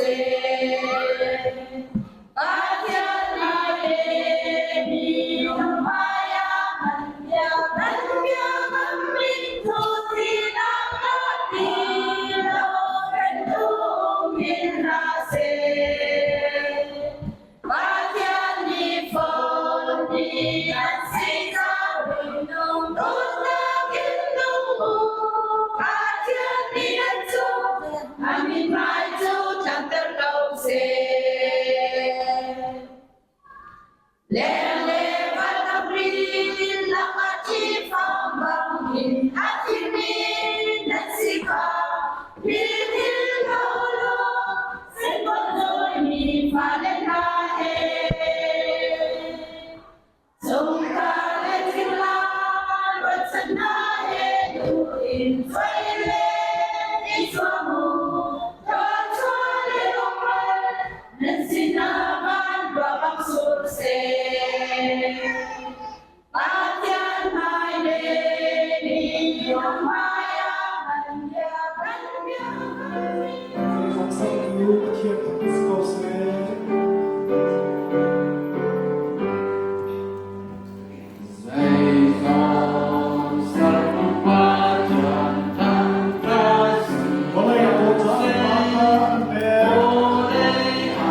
seh. Pathian hmailei minung hmaiah kan bia kan biakam min thuhtinak ah ti lo kan tum hin hna seh. Pathian nih fawn mi an si caah minung dawtnak in nung u. Pathian nih an cung a mithmai cu tlangter ko seh. Leng le vanlawng lakah ṭihfang bangin a thimi nan si kha philh hlah u law sengkawt zawimi fale hna he. Chungkhar le thinglan ruatchannak he duh in cuai le i zuam u. Thluachuah le rawkral nan sinah van ruah bang sur seh. Pathian hmailei minung hmaiah nan bia kan bia Zeizong sertu Pathian thangṭhat si ko seh. Zeizong sertu Pathian thangṭhat si Vawlei a ko dawtnak pa seh. kha an pek. Vawlei a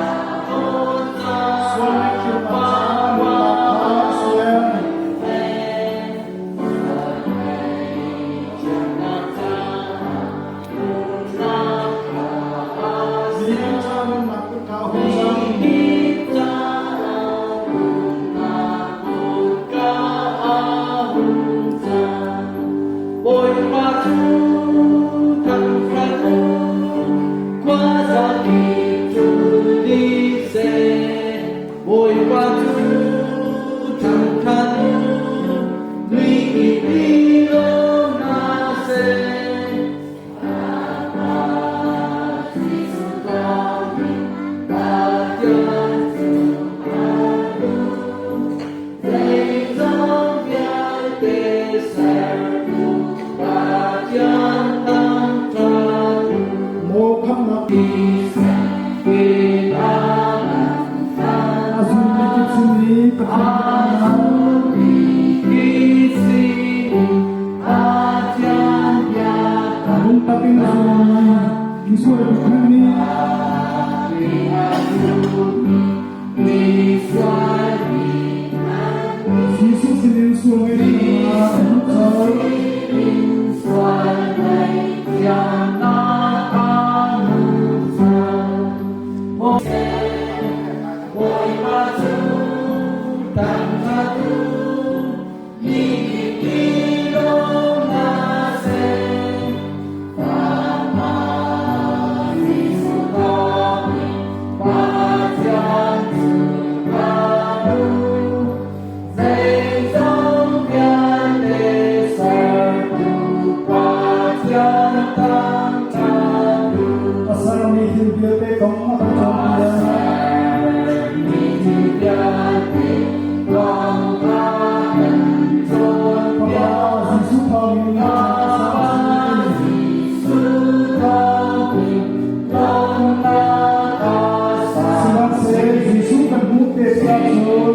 Sual dawtnak ngaihthiamnak pa caah nunnak kha a sian. Nihin ca nunnak kutka a hung cang. Bawipa cu thangṭhat u, khuazakip cu dih seh. Bawipa cu thangṭhat u, mi kip i lawm hna seh. Maw khamhnak a zummi kip sin i Pathian biakamnak. Lungtak in a zummi Jesuh Khrih nih Jesuh sinin sual ngeihthiamnak a hmuh colh. Bawipa cu tangka tu A sermi thil vialte kong a kan cawnpiak. Fapa Jesuh thawngin a si. Sihmanhsehlaw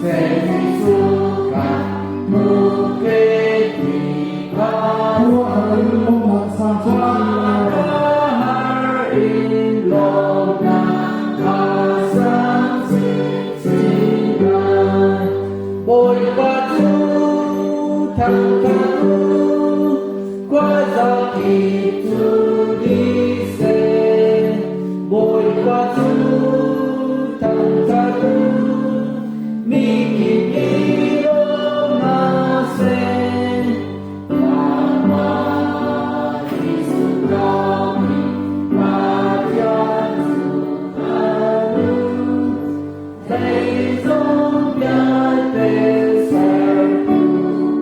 Jesuh kan hmuh te tikah cun khuaruahhar in lawmhnak sang chinchin lai. Bawipa cu thangṭhat u, khuazakip cu dih seh. Bawipa cu thangṭhat u, mi kip i lawm hna seh. Amah Jesuh thawngin Pathian cu thangṭhat u. Zeizong vialte sertu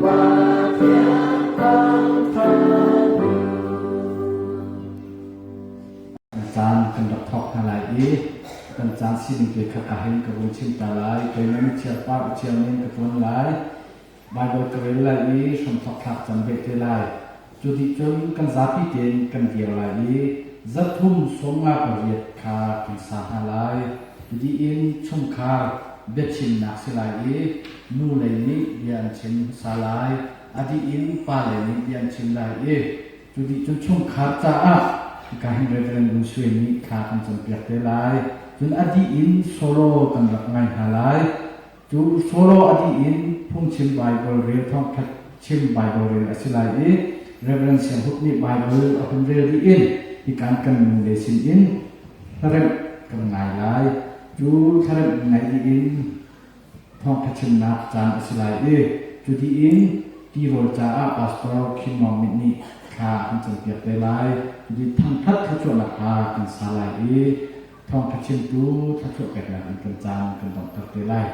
Pathian thangṭhat u. Kan caan kan rak thawk hna lai i kan caan sining te kha ka hin ka vun chim ta lai. Keimah mithial par u thiam in ka ṭuan lai. Baibal ka rel lai i hramthawk thlak cam beh te lai. Cu dih cun kan zapi tein kan dir lai i 358 kha kan sa hna lai. Cuti in chungkhar biachimnak si lai i nu lei nih bia an chim hmasa lai, a dih in pa lei nih bia an chim lai i cu dih cun chungkhar caah hika hin Reverend Lung Sui nih thla kan campiak te lai. Cun a dih in solo kan rak ngai hna lai. Cu solo a dih in phungchim Baibal rel thawngṭha chim Baibal rel a si lai i Reverend Siang Hup nih Baibal a hun rel dih in hikan kan nu le sin in hlaremh kan ngai lai. Cu hlaremh ngaih dih in thawngṭha chimnak caan a si lai i cu dih in tirawl caah Pastor Khin Maung Mit nih thla a kan campiak te lai. Cu dih thangṭhat thluachuahnak hla kan sa lai i Thawngṭha chimtu thluachuah peknak in kan caan kan donghter te lai.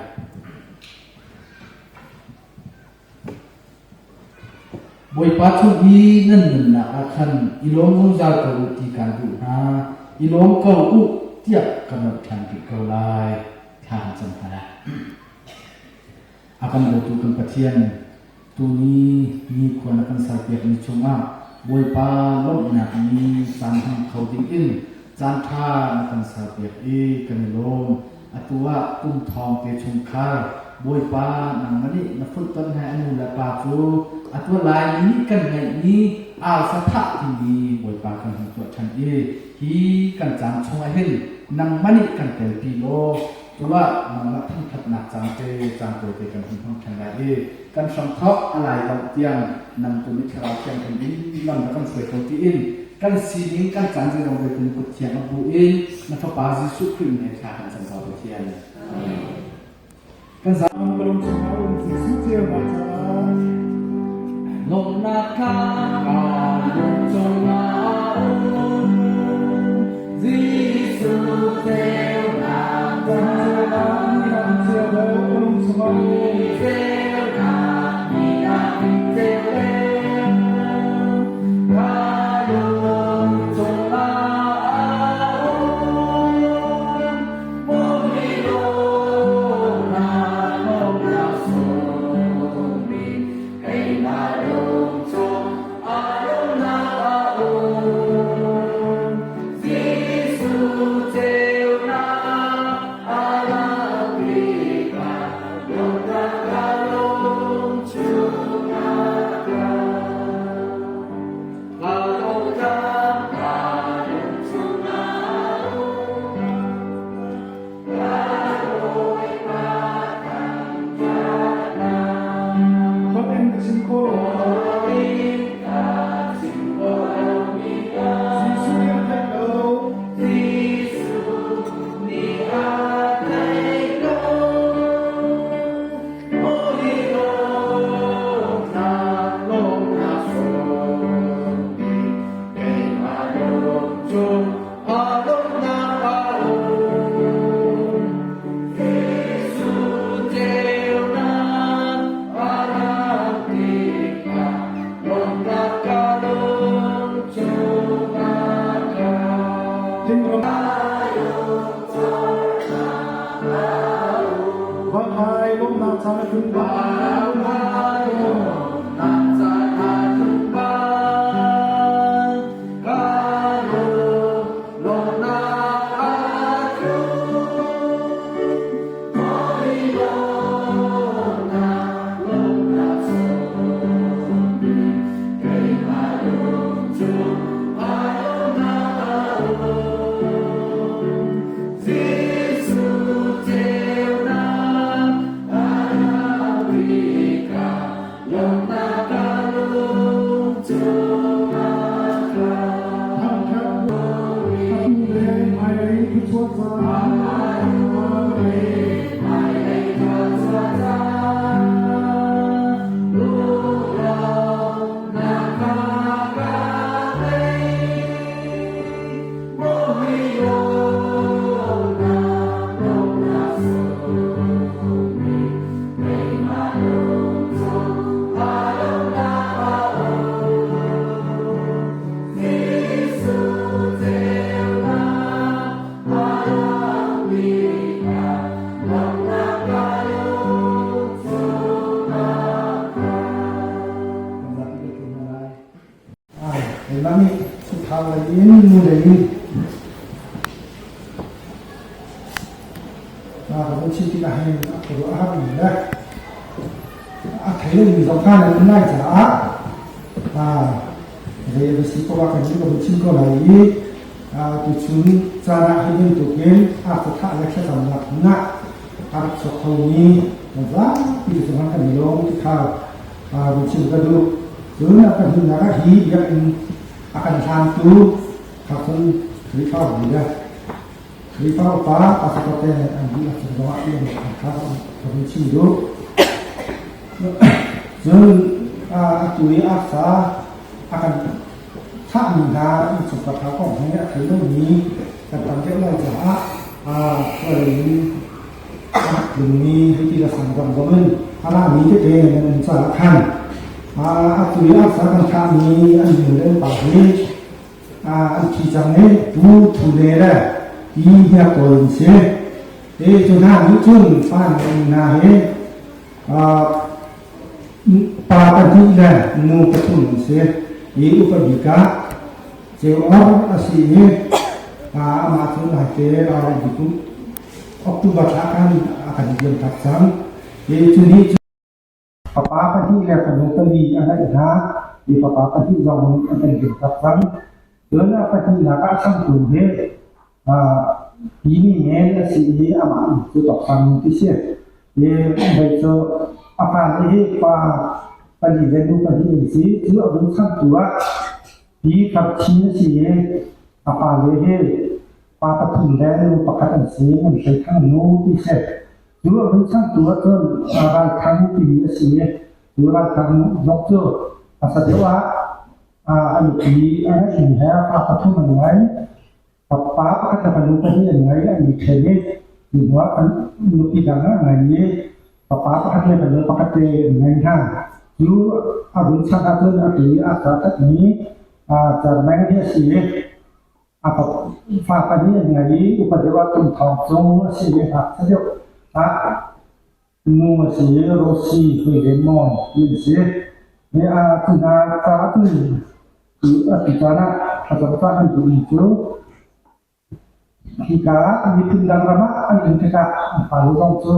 Bawipa chung i nan nunnak ah khan i lawm zungzal ko u ti kaan duh hna. I lawm ko u tiah ka nolh ṭhan rih ko lai. Thla kan cam hna lai. A kan dawtu kan Pathian, tuni nikhua na kan serpiakmi chungah Bawipa lawmhnak ni caan hmang kho dingin caanṭha na kan serpiak i kan i lawm. Atu ah kum thawng te chungkhar Bawipa nangmah nih na funhtonh hna i nu le pa cu atu Laimi nih kan ngeihmi arsa thah timi Bawipa kan hun tuah ṭhan i hi kan caan chungah hin nangmah nih kan telpi law Tuah nangmah thangṭhatnak caan te caan tawite kan hun hmang ṭhan lai i kan hramthawk a lai dongh tiang nang tu nih Thlarau Thianghlim in lam na kan hruai ko tiin kan sining kan caan zeizong vialte na kut thiang a bu in na Fapa Jesuh Khrih min he thla kan cam ko Pathian. Kan zam Ka lung chungah um Jesuh ceunak caah Lawmhnak kha ka lung chungah um Jesuh ceunak Ceunak ni an ceu lo ka lung chungah um Ceunak ni an ceu leng Ka lung chungah um Holh in ka chim khawh. Jesuh nih a theih ko. Thingram Vanhai lawmnak caan a tlung bang. Atu le hmailei thluachuah caan. Ka vun chim tikah hin a khuaruah a harmi le a thei lomi zong kha nan um lai caah zei a si poah kan nih ka vun chim ko lai i tuchun caan ah hi bantukin arsa thah le thlacamnak hmun ah a rak chuak khomi kan zapi cungah kan i lawm ti kha vun chim ka duh. Cun a pahnihnak ah hi biakinn a kan hlangtu Khakhun Khrihfabu le Khrihfa upa pastor te an dihlak cung zongah ti an kha ka vun chim duh. Cun atu i arsa a kan thahmi hna innchungkhar hna kong hi a thei lomi kan tam deuh lai caah khualei in a rak tlungmi hei ti le sang zong zong in a rami tete nan um caah khan atu i arsa kan thahmi an nu le an pa hi an thi cang i pu thu le le pi hniak tawi an si. Hi cu hna nih cun fa an ngeihmi hna hi Pa pahnih le nu pathum an si. I upa bik ah Ceu-or a si i amah cu naite October thla khan a kan liamtak cang. I cu ni cu fapa pahnih le fanu pali a ngeih hna i fapa pahnih zong an kan liamtak cang. Cun a pahnihnak ah changtu hi Timi men a si i amah cu tawkfang ti si. Hi hei cu a fale hi pa pali le nu pahnih an si. Cu a vun changtu ah pi farchin a si i a fale hi pa pathum le nu pakhat an si. An hlei thang nu ti si. Cu a vun changtu ah cun Ralthang timi a si i cu Ralthang zong cu hmasa deuh ah a nupi a ngeihmi he fa pathum an ngei. Pa pakhat le fanu pahnih an ngei, an i ṭhen i cu hnuah nupi dang a ngei i fapa pakhat le fanu pakhat te an ngei hna. Cu a vun chak ahcun atu i aa thatmi Cermeng hi a si i a fa pahnih an ngei i upa deuh ah Tum Thawng Cung a si i ngakchia deuh ah Nu a si i Rosy Hui Le Mawi ti an si. Hi a cu hna caah cun a ti caan ah thlacam cah kan duhmi cu hika ah miphun dang ram ah an um tikah an fale zong cu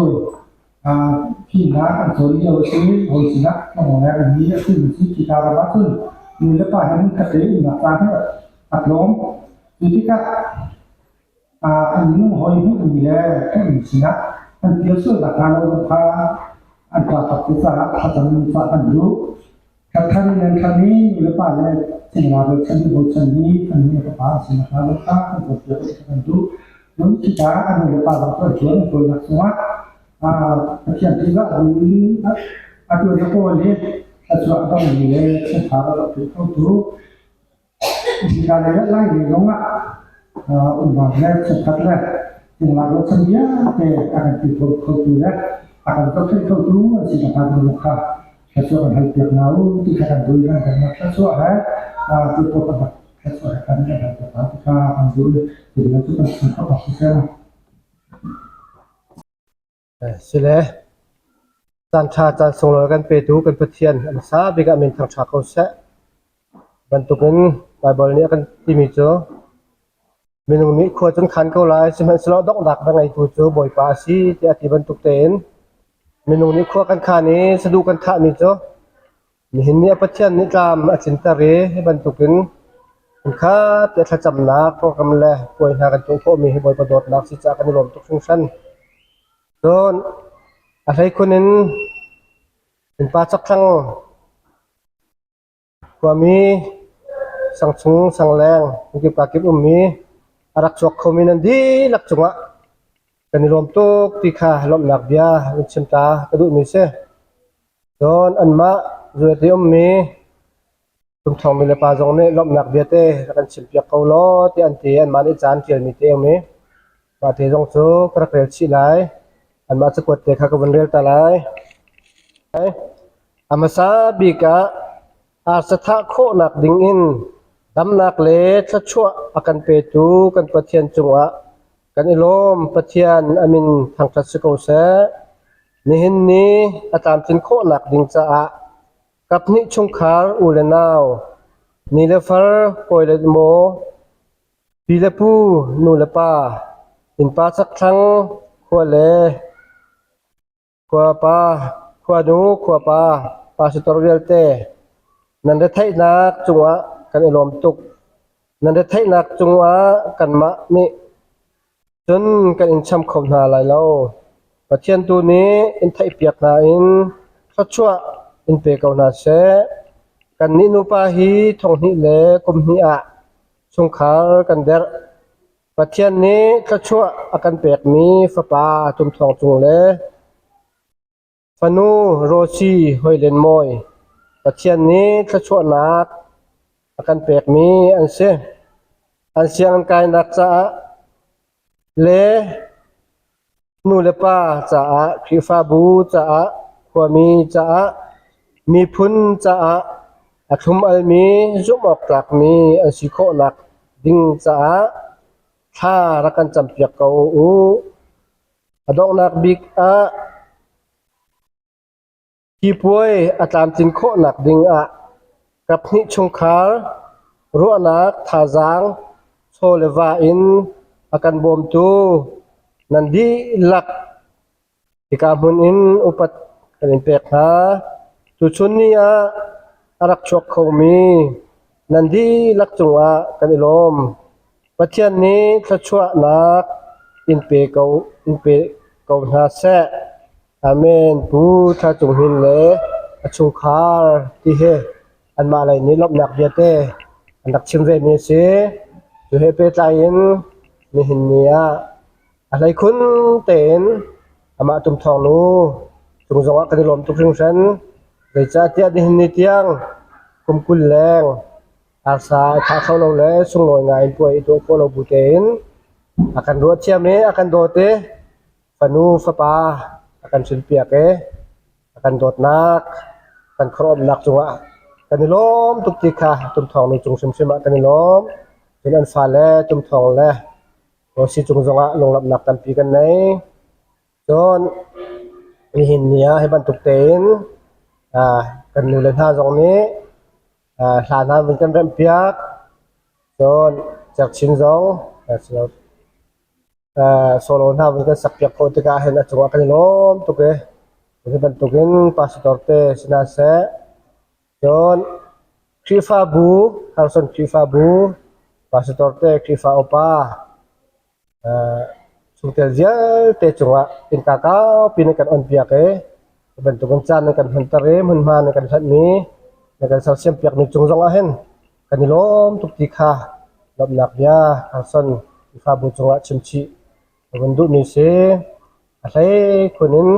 fimnak an cawn lio a si, hawi sinah tlangawng an mi a si si hika ram ah cun nu le pa he hmunkhat te umnak caan hi a tlawm. Cu tikah An minung hawi hmuhmi le theihmi sinah an pial sual nakhnga lo kha an ṭatak te caah thlacam cah kan duh. Thar in an ṭhan i nu le pa le cingla bochan i bochan hi an nu le fapa an si nakhnga lo kha kan cawnpiak dih kan duh. Cun khika a nu le pa zong cu an ṭuan an ṭuannak cungah Pathian ṭihzah bu in a ṭuan a kawl i thluachuah a dongmi le chungkhar a rak ṭuan khotu Hika lei ah Laimi zongah umnak le chungkhat le cingla ruahchan vialte a kan ti khotu le a kan zohkhenh khotu an si nakhnga ding kha thluachuah kan halpiak hna u ti kha kan duh i kan kan thluachuah he ti pawl kan thluachuah he kan kan halpiak hna ti kha kan duh i ti bantuk kan chungkhar bak si seh. Sile, caanṭha caan sunglawi kan petu kan Pathian a hmasa bik ah min thangṭha ko seh. Bantukin Baibal nih a kan timi cu minung nih khua cun khan ko lai, sihmanhsehlaw donghnak va ngeitu cu Bawipa a si tiah a ti bantuk tein minung nih khua kan khan i saduh kan thahmi cu Nihin ni ah Pathian nih tlam a tlinter i hi bantukin hmunkhat te thlacamnak program le puai hna kan tuah khawhmi hi Bawipa dawtnak si caah kan i lawm tuk hringhran. Cun a hleikhun in innpa chakthlang khuami sangchung sangleng hmunkip kakip ummi a rak chuak khomi nan dihlak cungah kan i lawm tuk ti kha lawmhnak bia vun chim ta ka duhmi si. Cun anmah zuat i ummi Tumthawng mi le pa zong nih lawmhnak vialte rak kan chimpiak ko law tiah an ti. Anmah nih ca an ṭialmi te a um i mah te zong cu ka rak rel chih lai. Anmah cakuat te kha ka vun rel ta lai. A hmasa bik ah arsa thah khawhnak dingin damnak le thluachuah a kan petu kan Pathian cungah kan i lawm. Pathian a min thangṭhat si ko seh. Nihin ni a tlamtlin khawhnak ding caah kaphnih chungkhar u le nau, ni le far, kawi le maw, pi le pu, nu le pa, innpa chakthlang, Khua le khuapa, khuanu, khuapa, pastor vialte nan retheihnak cungah kan i lawm tuk. Nan retheihnak cungah kanmah nih cun kan in cham kho hna lai lo. Pathian tu nih in theihpiak hna in thluachuah in pe ko hna seh. Kannih nupa hi thonghnih le kumhnih ah chungkhar kan derh. Pathian nih thluachuah a kan pekmi fapa Tum Thawng Cung le fanu Rosie Hoi Len Mawi Pathian nih thluachuahnak a kan pekmi an si. An sianginn kainak caah le nu le pa caah, Khrihfabu caah, khuami caah, miphun caah a thlum-almi zumhawktlakmi an si khawhnak ding caah thla rak kan campiak ko u. A donghnak bik ah Hi puai a tlamtlin khawhnak ding ah kaphnih chungkhar ruahnak thazaang chaw le va in a kan bawmtu nan dihlak hika hmun in upat kan in pek hna. Tuchun ni ah a rak chuak khomi nan dihlak cungah kan i lawm. Pathian nih thluachuahnak in pe ko hna seh. Amen. Pu Thla Cung Hnin le a chungkhar ti hi anmah lei nih lawmhnak vialte an rak chim vemi a si. Cu he pehtlai in nihin ni ah a hleikhun tein amah Tum Thawng nu cung zongah kan i lawm tuk hringhran. Zeicahtiah nihin ni tiang kum 20 leng arsa a thah kho lo le sunglawi ngai in puai i tuah khawh lo bu tein a kan ruah thiam i a kan dawt i Fanu fapa a kan hrinpiak i a kan dawtnak, kan khuaruahnak cungah kan i lawm tuk ti kha Tumthawng nu cung hrimhrim ah kan i lawm. Cun an fale Tumthawng le Rosy cung zongah lunglawmhnak tampi kan nei. Cun nihin ni ah hi bantuk tein kan nule hna zong nih hla hna vun kan remhpiak. Cun Cerchin zong Solo hna vun kan sakpiak khawh tikah hin a cungah kan i lawm tuk i hi bantukin pastor te si hna seh, cun Khrihfabu, Harrison Khrihfabu, pastor te, Khrihfa upa, chungtel vialte cungah innka kaupi in kan onpiak i hi bantukin caan nan kan hmanter i hmunhma nan kan hlanhmi, nan kan sersiampiakmi cung zongah hin Kan i lawm tuk ti kha lawmhnak bia Carson Khrihfabu cungah chimchih ka vun duhmi si. A hleikhun in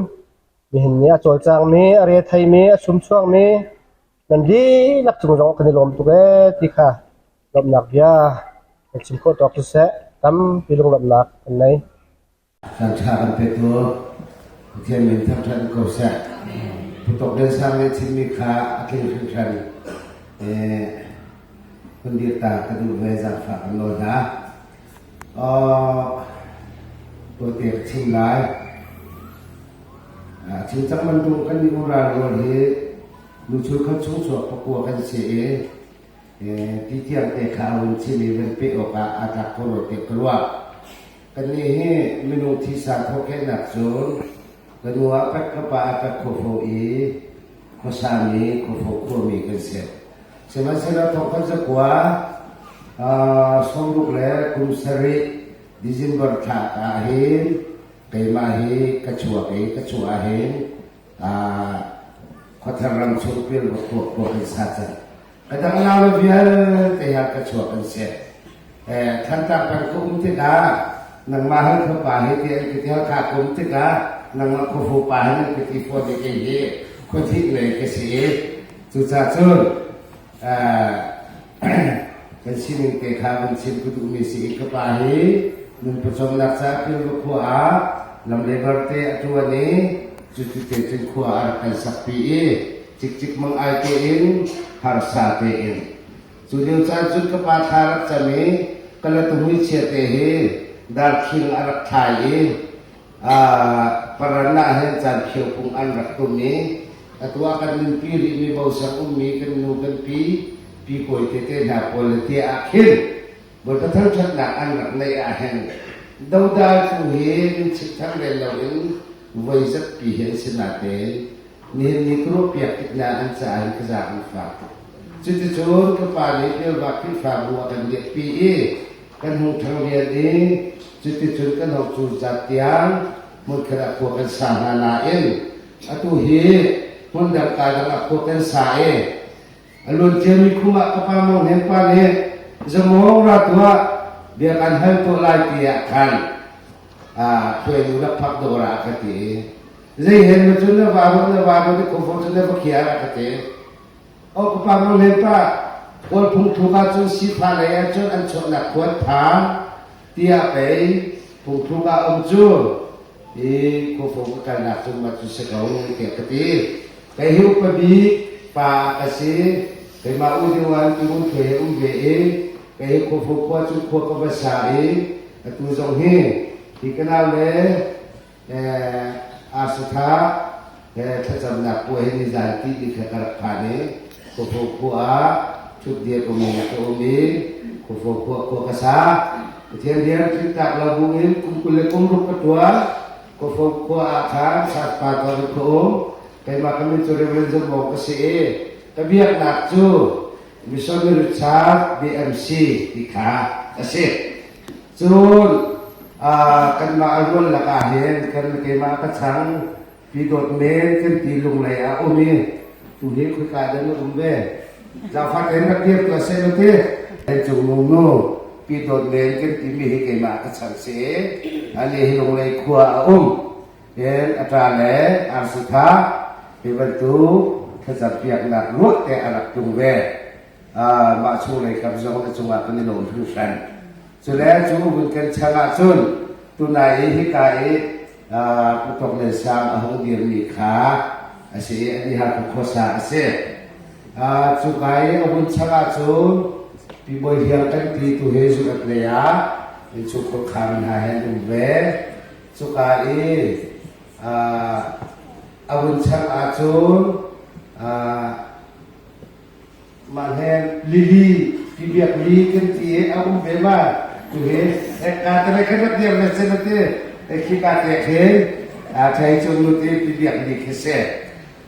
nihin ni a cawlcangmi, a retheimi, a chumchuangmi nan dihlak cung zongah kan i lawm tuk ee ti kha lawmhnak bia kan chim khawh tawk siseh tampi lunglawmhnak kan nei. Caan ṭha kan petu Pathian min thangṭhat ko seh. Pu Tawk Lian Sang nih chimmi kha a tling hringhran. Hun dir ta ka duh ve zaangfah kan nawl hna. Tawite ka chim lai. Chim cang bantuk kan nih ural rual hi nu chungkhat chungchuak pakua kan si i ti tiang te kha a vun chim i van peh awkah aa tlak ko rua tiah ka ruah. Kannih hi minung thisa thawhkehnak cun ka nu ah pek ka pa ah pek khuafo i khuasami khuafo khuami kan si. Sihmanhsehlaw thawngkhat zakua sawmruk le kum sarih December thla ah hin keimah hi ka chuak i ka chuah ah hin khuathar ram chung pil khua khua kan sa cang. Ka dang nau vialte ha ka chuak an si. Thantlang peng ka um tikah nangmah hal khuapa hi ti an ka ti Halkha ka um tikah nangmah khuafu pa hi nan ka ti fawn i kei hi khuathih lei ka si i cucaah cun kan sining te kha van chim ka duhmi si i ka pa hi nun pawcawmnak caah Pilva khua ah lam lebar te a ṭuan i cuti te cun khua a rak kan sakpi i cikcik mang ai tein harsa tein Cu lio caan cun ka pa thla rak cam i ka latuhmui chia te hi darkhing a rak thlai i paran ah hin caan phio pung an rak tum i atu ah kan nunpi rihmi bosang ummi kan nu kan pi pi kawi tete hna pawl le te ah khin Bawipa thangṭhatnak an rak neih ah hin Dodaltu hi min chim thang rel loin voi zatpi hi an si natein nihin ni ka ruahpiak tik hna an caah hin ka zaang an fak tuk. Cuticun ka pa nih Pialva Khrihfabu a kan dirhpi i kan hung ṭhang rian i cuticun kan hong cu zat tiang hmunkhat ah khua kan sa hna nain atu hi hmundang ka dang ah khua kan sa i A luan ciami kum ah ka pa Mong Hnem pa nih zamawng ra tuah bia kan hal tuah lai ti ah khan khuai nu rak phak dawr ah ka ti. Zei hen ma cun na va ro na va ro ti khofo cun na va khiar ah ka ti. O ka pa Mong Hnem pa Kawl phung thluk ah cun sifah lei ah cun an chuahnak khuan phan tiah pei phung thluk ah um cu i khuafo ka kalnak cu mah cu si ko tiah ka ti. Kei hi upa bik pa ka si. Keimah u ding an ti un thuai he um ve i kei hi khuafo khua cu khua ka va sa i atu zong hi hi ka nau le Arsatha he thlacamnak puai hi nizan ti ni kha ka rak phan i khuafo khua ah ṭhutdir um in ka um i khuafo khua khua ka sa. Pathian rian ṭhittak lo bu in kum 26 ka ṭuan. Khuafo khua ah khan Saspa tuah in ka um. Keimah ka min cu Reverend Zumong ka si i ka biaknak cu Missionary Church BMC ti kha a si. Cun kanmah a rual lakah hin kan keimah ka chang pi dawt men kan ti lunglei ah um i tu hi khika dan na um ve. Zaangfah tein rak dir tuah seh law ti. Cung nung nu pi dawt men kan timi hi keimah ka chang si i ani hi lunglei khua a um. Hin a ṭa le arsi kha hi bantuk thlacampiaknak ruah te a rak tlung ve. Mah chunglei kap zong na cungah kan i lawm hringhran. Cule cu vun kan chang ahcun tunai i hika i Pu Tawk Lian Sang a hung dirmi kha a si i ani Hakha khuasa a si. Cuka i a vun chang ahcun Pi Bawi Hliang kan ti tu hi zukat lei ah innchungkhur khar hna he an um ve. Cuka i a vun chang ahcun mah hen lili ti biak li kan ti i a um ve ma tu hi ka te le khan rak dir le se na ti khi ka te khin a thei cung nu ti ti biak li khi se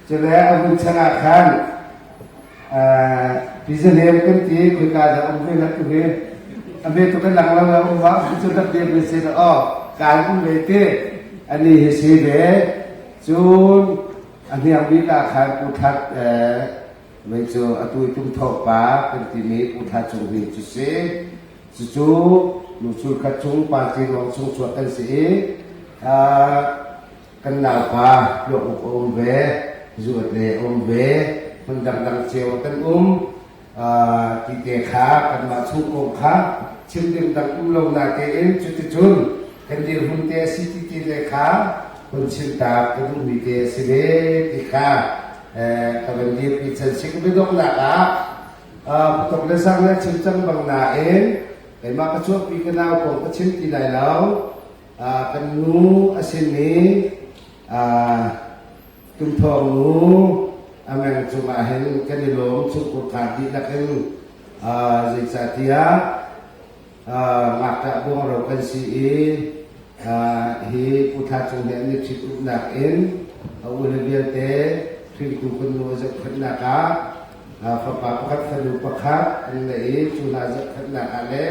cule a vun chang ah khan pi zanem kan ti khoi ka dah um ve la tu hi a me tu kan lang lo um ma cu rak dir ve se o kai um ve te ani hi si ve cun a hniang bik ah khan pu that mei cu atu i tum thawk pa kan timi pu Thla Cung Hnin cu si. Cucu nu chungkhat chung party ruang chung chuak kan si i kan naupa Luak Uk a um ve, Zuat le a um ve, hmun dangdang cio ah kan um. Ti te kha kanmah chung kong kha chim ding dang um lo natein cuticun kan dirhmun te a si ti ti le kha hun chim ta ka duhmi te a si ve ti kha ka van dirpi chan si ka biadonghnak ah Putok le sang le chim cang bang nain keimah ka chuahpi ka nau kong ka chim ti lai lo kan nu a simi Tumthawng nu a meng cungah hin kan i lawm chungkhur khar dihlak in zeicahtiah ngakṭah buangro kan si i hi Pu Thla Cung he an i ṭhit-umnak in a ule vialte hringtu kan nu a zohkhenhnak ah fapa pakhat fanu pakhat an ngei i cu hna zohkhenhnak ah le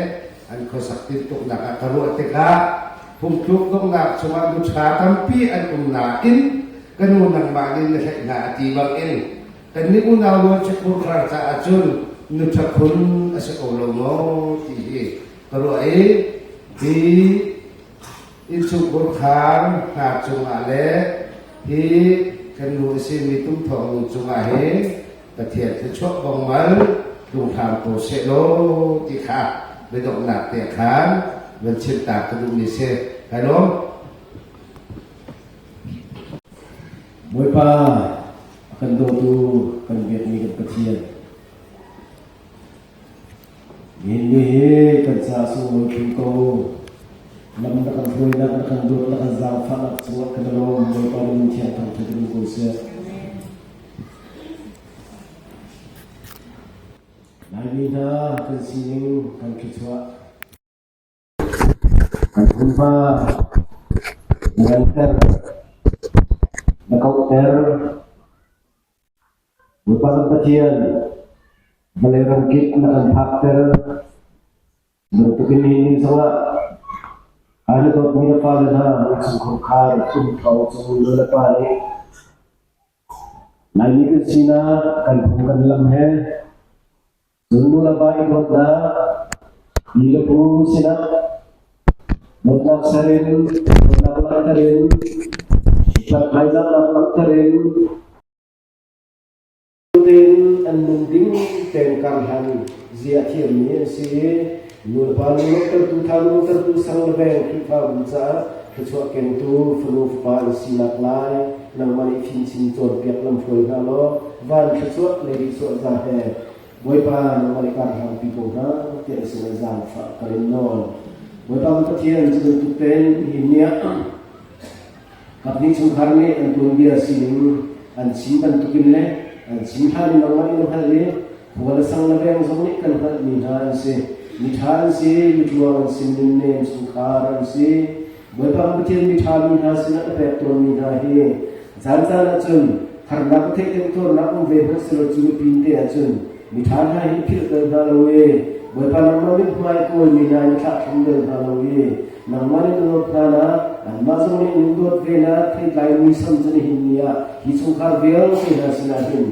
an khuasak tintuknak ah ka ruah tikah phungthluk donghnak chungah nu ṭha tampi an um nain ka nu nangmah nih na hleih hna a ti bangin Kannih unau rual chungkhar caah cun nuṭha khun a si ko lo maw ti hi ka ruah i hi innchungkhur khar hna cungah le hi kan nu a simi tumthawng nu cungah hin Pathian thluachuah bongmal tlung hram ko seh law ti kha biadonghnak te khan van chim ta ka duhmi si. Kai lawm. Bawipa a kan dawtu kan biakmi kan Pathian. Nihin ni hi kan caah sunglawi hrim ko. Lam na kan hruainak, na kan dawt, na kan zaangfahnak cungah kan i lawm. Bawipa na min thiang thangṭhat in um ko seh. Laimi hna kan sining kan thluachuah. Kan hmunhma na nganter, na kauhter. Bawipa kan Pathian, vawlei ramkip na kan phakter. Bantukin nihin ni zongah ai na dawtmi na fale hna innchungkhar khar tumthawng cung nu le pa nih Laimi kan sinak kan phung kan lam he cun nu le pa i dawtnak pi le pu sinah dawtnak ser in dawtnak langhter in upat hmaizahnak langhter in Tein an nun ding tein karhlan zia a thiammi an si i nulepa lunglawmhtertu, tha lunglawmhtertu sang le veng Khrihfabu caah thluachuah kengtu fanu fapa an sinak lai nangmah nih fimchim cawnpiak lamhruai hna law van thluachuah le rihsuah za he Bawipa nangmah nih karhlangpi ko hna tiah na sinah zaangfah ka in nawl. Bawipa kan Pathian cu bantuk tein nihin ni ah Kaphnih chungkhar nih an tuanbia sining an chim bantukin le an chim hlan in nangmah nih na hngalh i khua le sang le veng zong nih kan hngalhmi hna an si. Miṭha an si, mitluang an si, nunnem chungkhar an si. Bawipa kan Pathian miṭha mi hna sinah na pek tawnmi hna hi caancaan ahcun harnak a theih temtuarnak um ve hmanh selaw cu pin te ahcun miṭha hna hi philh bal hna lo i Bawipa nangmah mithmai kawlmi hna in thlahthlam bal hna lo i nangmah nih na dawt hna na anmah zong nih nin dawt ve na theitlai muisam cu nihin ni ah hi chungkhar vialte hna sinah hin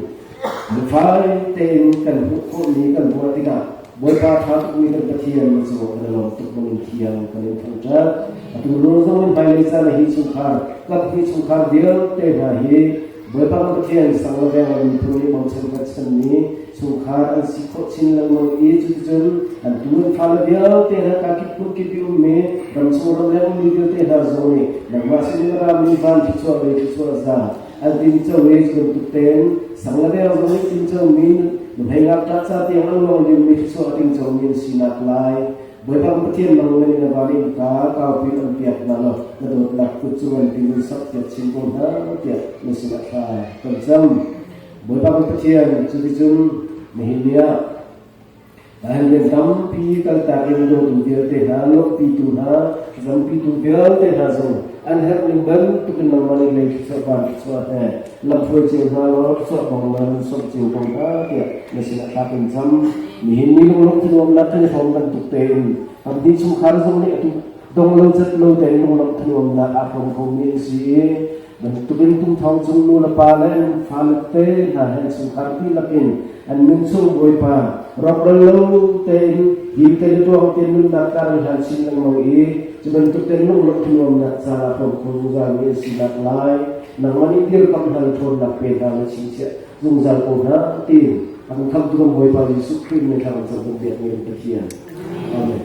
lufai tein kan hmuh khawhmi kan ruah tikah Bawipa ṭha tukmi kan Pathian na cungah kan i lawm tuk bangin thiang kan in thangṭhat. Atu lung zong in hmailei caan ah hi chungkhar kaphnih chungkhar vialte hna hi Bawipa kan Pathian sang le veng le miphun nih bochan kan chanmi chungkhar an si khawh chin lengmang i cuticun an tu an fale vialte hna kakip hmunkip i ummi ramchung ramleng ummi vialte hna zong nih nangmah sinin a rami van thluachuah le thluachuah za an tinco i cu bantuk tein sang le veng zong nih tincomi nuhmei ngakṭah ca tiang a luang liomi thluachuah a tingcomi an sinak lai Bawipa kan Pathian nang le na van in ka kaupi an piak hna law na dawtnak kut cung an pin in sak piak chin ko hna tiah na sinah thla kan cam. Bawipa kan Pathian cuticun nihin ni ah Dahan rian tampi kaltak in dawtu vialte hna, lawmhpitu hna, zampitu vialte hna zong an herh ning bantukin nangmah nih lei thluachuah van thluachuah he lamhruai cio hna law thluachuah bang na nun sawm cio ko hna tiah na sinah thla kan cam. Nihin ni lunglawmh thanuamnak kan i hrawm bantuk tein ramhnih chungkhar zong nih atu dong lo cat lo tein lunglawmh thanuamnak aa hrawm khomi an si i bantukin tumthawng cung nu le pa le an fale te hna he chungkhar dihlak in an nun chung Bawipa rawkral lo tein him te le tuang tein nunnak kar in hlan chin lengmang i cu bantuk tein lunglawmh thanuamnak caah hrawm kho zungzalmi an sinak lai nangmah nih dirkamh hna le ṭhawnnak pe hna le chingchiah zungzal ko hna tiin a kan khamhtu kan Bawipa Jesuh Khrih min thla kan cam kan biakmi kan Pathian. Amen.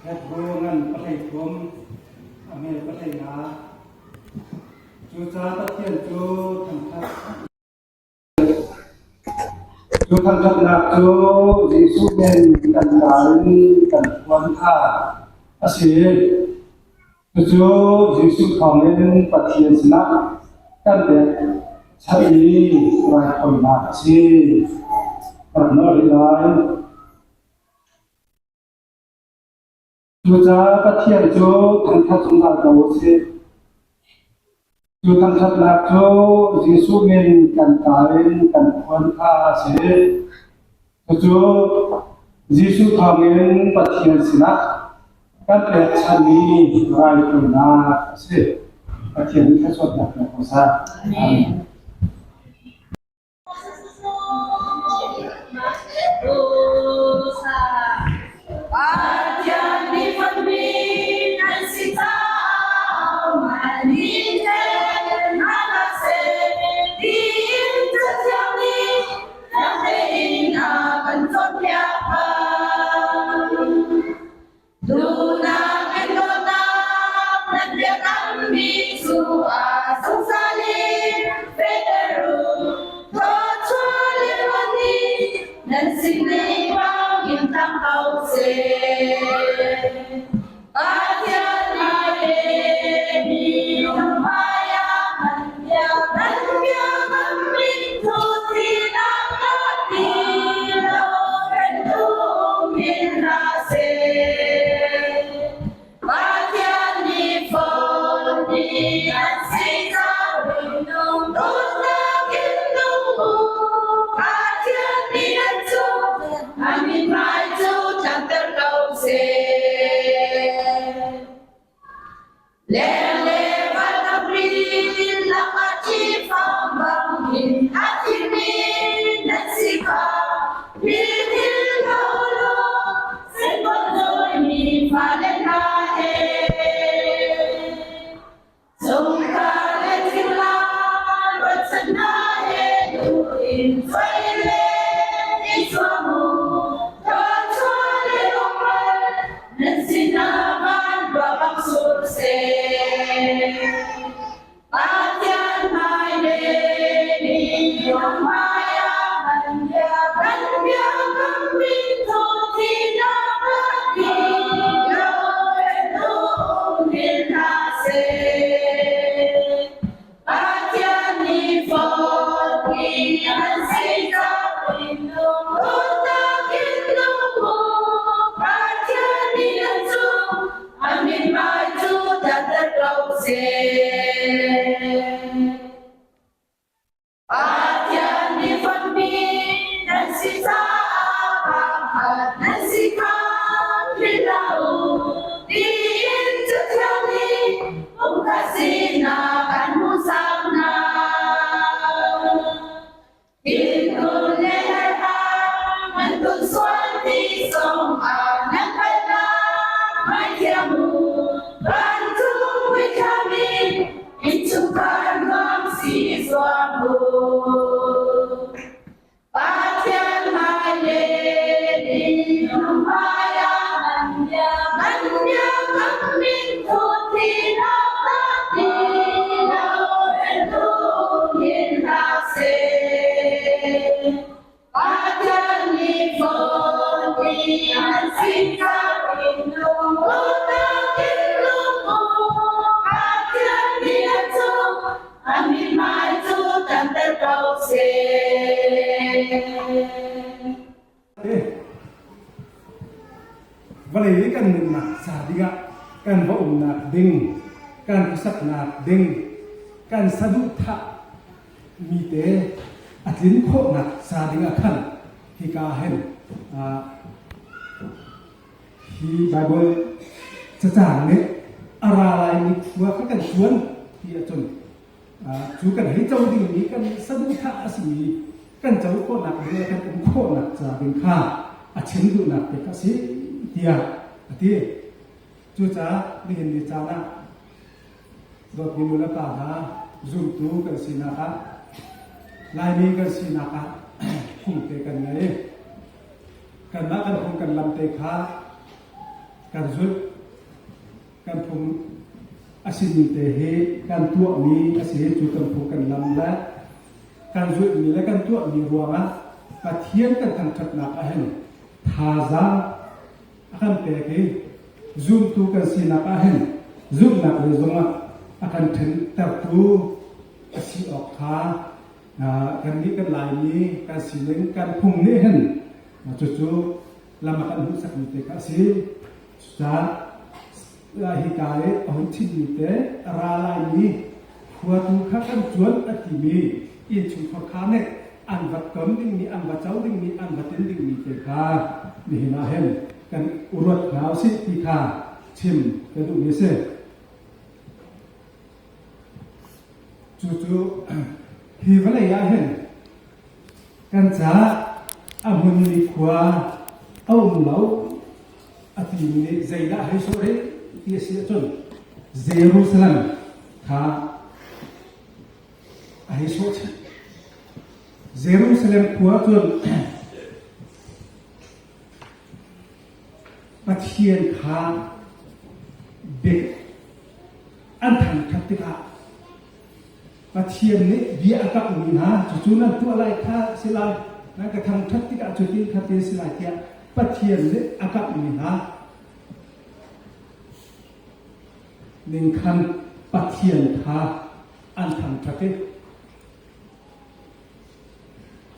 Hebru ngan 13, a hme 15. Cucaah Pathian cu thangṭhat Cu thangṭhatnak cu Jesuh men kan ral in kan phuan kha a si. Cucu Jesuh thawngin Pathian sinah kan pekchanh i raithawinak a si. Rak nawl rih lai. Cucaah Pathian cu thangṭhat zungzal ko u sih. Cu thangṭhatnak cu Jesuh min kan kaa in kan phuan kha a si. Cucu Jesuh thawngin Pathian sinah kan pekchanhmi raithawinak a si. Pathian nih thluachuahnak pe ko seh. Amen. Duhnak in dawtnak nan biakammi cu a zungzal in fehter u. Thawchuah le ruat nih nan sining bangin tlang ko seh. Pathian hmai le minung hmaiah nan biakammi cu thihnak dah ti lo kan tum hin hlah seh. Pathian nih fawn mi an si caah minung dawtnak in nung u. Pathian nih an cung a mithmai cu tlangter ko seh. Lengle vanlawng lakah ṭihfang bangin a thimi nan si kha philh hlah u law sengkawt dawimi fale hna he. Chungkhar le thinglang ruahchannak he duh in cuai le i zuam u. Thawchuah le rawkral nan sinah van ruah bang sur seh. Pathian hmai le minung hmaiah kan biakammi thawthinak rak lo um hin hlah seh. Pathian nih fawt mi an si caah dawtnak in nung u. Pathian nih an cung a mithmai cu dantat ko seh. Pathian nih fonhmi nan si caah pakhat nan si kha philh hlah u. Tiin Cathiang nih pumkhat sinak an hmuhsak hna. Innhmun le herhang nan tun sual ti zongah nan hngalhnak ngaihthiam u. Vancung puithiam in innchungkhar nuam si zuam u. Pathian hmai le minung hmaiah nan biakam min thut thinak dah ti lo in hin hlah seh. Pathian nih fawn mi an si caah dawtnak in lung u. Pathian nih a cung a mithmai cu tanter ko seh. Vawlei kan nunnak ca dingah kan va umnak ding, kan khuasaknak ding, kan saduhthah mi te a tlin khawhnak ca dingah khan hika hin hi Bible cacang nih a ra laimi khua kha kan tuan ti ahcun Cu kan hei co dingmi kan saduhthah a simi kan co khawhnak ding le kan um khawhnak ca ding kha a chim duhnak te kha a si tiah a ti. Cucaah nihin ni caan ah dawtmi nu le pa hna zumtu kan sinak ah Laimi kan sinak ah phung te kan ngei. Kanmah kan phung kan lam te kha. kan zulh. Kan phung a simi te hi kan tuahmi a si. Cu kan phung kan lam le kan zulhmi le kan tuahmi ruangah Pathian kan thangṭhatnak ah hin thazaang a kan pek i zumtu kan sinak ah hin zumhnak lei zongah a kan ṭhentertu a si awk kha kannih kan Laimi kan sining kan phung nih hin cucu lam a kan hmuhsakmi te kha a si. Cucaah hika i a hun chimmi te a ra laimi khua tu kha kan cuan a timi innchungkhar kha nih an va ton dingmi, an va co dingmi, an va tin dingmi te kha nihin ah hin kan ruat hna usih ti kha chim ka duhmi a si. Cucu hi vawlei ah hin kan caah a hmunmi khua a um lo a timi nih zeidah hei sawh rih ti a si ahcun Jerusalem kha a hei sawh chih. Jerusalem khua cun Pathian kha bia an thangṭhat tikah Pathian nih bia a kamhmi hna cucu nan tuah lai kha si lai, nan ka thangṭhat tikah cutin khatin si lai tiah Pathian nih a kamhmi hna ning khan Pathian kha an thangṭhat i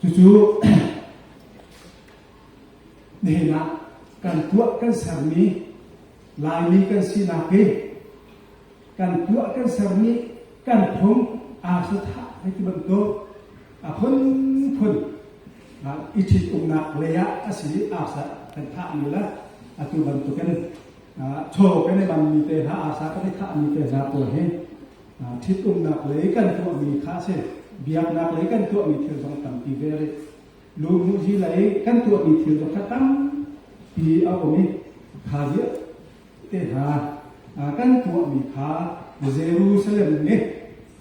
cucu Nihin ah kan tuah kan sermi Laimi kan sinak hi kan tuah kan sermi kan phung aa sathah hei ti bantuk a phunphun i ṭhitumnak lei ah a si arsa kan thahmi le atu bantukin chaw kan i manmi te hna arsa kan i thahmi te hna pawl hi ṭhitumnak lei kan tuahmi kha a si. Biaknak lei kan tuahmi thil zong tampi ve rih. Luhmuhzi lei kan tuahmi thil zong kha tampi a um i kha vialte hna kan tuahmi kha Jerusalem nih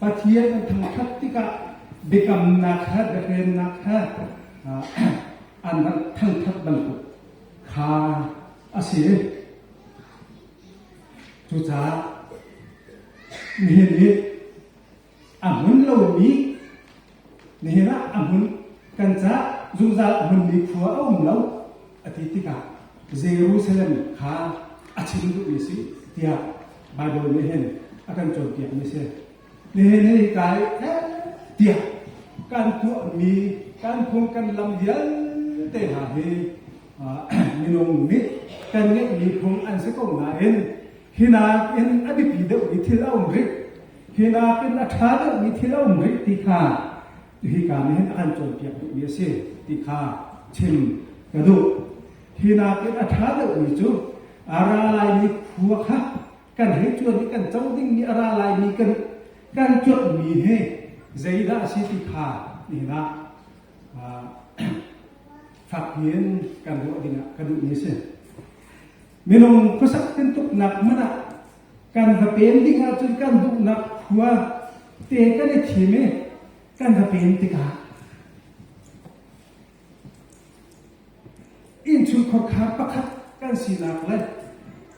Pathian an thangṭhat tikah biakamnak he biahremnak he an rak thangṭhat bantuk kha a si. Cucaah nihin ni A hmun lomi nihin ah a hmun kan caah zungzal a hmunmi khua a um lo a ti tikah Jerusalem kha a chim duhmi si tiah Baibal nih hin a kan cawnpiakmi si. Nihin hi kai tiah kan tuahmi kan phung kan lam vialte hna hi minung nih kan ngeihmi phung an si ko nain hi nakin a biapi deuhmi thil a um rih. Hi nakin a ṭha deuhmi thil a um rih ti kha hika nih hin a kan cawnpiak duhmi a si ti kha chim ka duh. Hi nakin a ṭha deuhmi cu a ra laimi khua kha kan hei cuan i kan co dingmi a ra laimi kan kan cuanhmi hi zeidah a si ti kha nihin ah fakpi in kan ruah dingah ka duhmi a si. Minung khuasak tintuknak hmanh ah Kan va pem ding ahcun kan duhnak khua te kan i thim i kan va pem tikah innchungkhar pakhat kan sinak le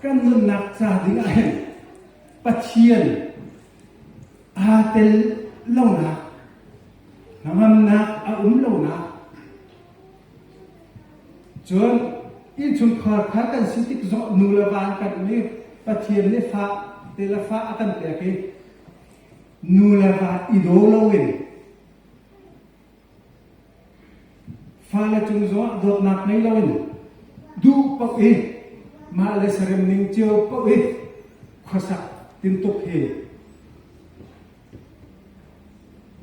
kan nunnak ca ding ah hin Pathian aa tel lonak hnangamnak a um lonak Cun innchungkhar kha kan si tik zong nu le va an kan um i Pathian nih fa te le fa a kan pek i nu le va i daw loin fale cung zongah dawtnak ngei loin duh paoh i mah le sarem ning cio paoh i khuasak tintuk hi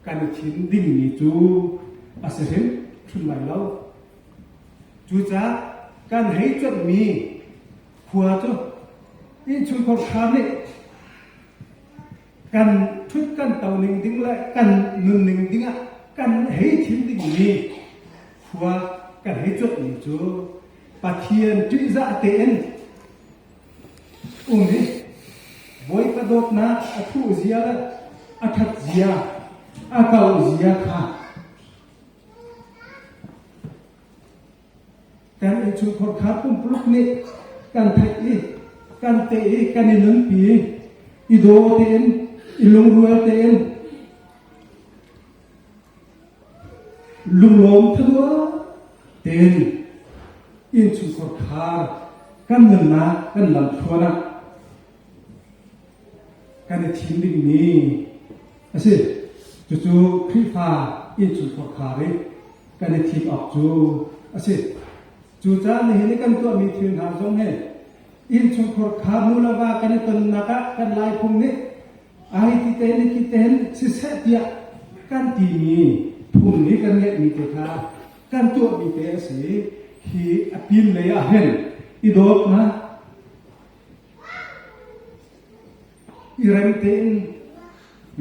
Kan i thim dingmi cu a si hrimhrim lai lo. Cucaah kan hei cuanhmi khua cu innchungkhar ṭha nih kan ṭhut kan to ning ding le kan nunning dingah kan hei thim dingmi khua kan hei cuanhmi cu Pathian ṭihzah tein Um i Bawipa dawtnak a thuh zia le a ṭhat zia, a kauh zia kha kan innchungkhar kha pumpuluk nih kan theih i. kan te i kan i nunpi i daw tein i lungrual tein lunglawm thanua tein innchungkhar khar kan nunnak kan lamthluan ah kan i thim dingmi a si. Cucu Khrihfa innchungkhar khar i kan i thim awk cu a si. Cucaah nihin i kan tuahmi thil hna zong hi innchungkhar khar nu le va kan i tonnak ah kan Laiphung nih ai ti tein i ti tein siseh tiah kan timi phung nih kan ngeihmi te kha kan tuahmi te a si. Hi a pin lei ah hin i dawtnak i rem tein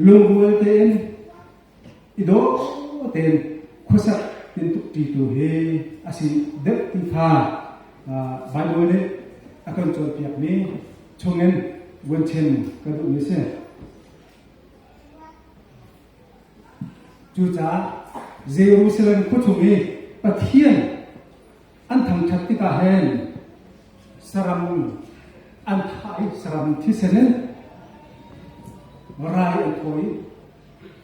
lungrual tein i dawh tein khuasak tintuk ṭitu hi a si deuh ti kha Baibal nih a kan cawnpiakmi chungin vun chim ka duhmi a si. Cucaah Jerusalem khuachung i Pathian an thangṭhat tikah hin saram an thah i saram thisen in rai an thawi.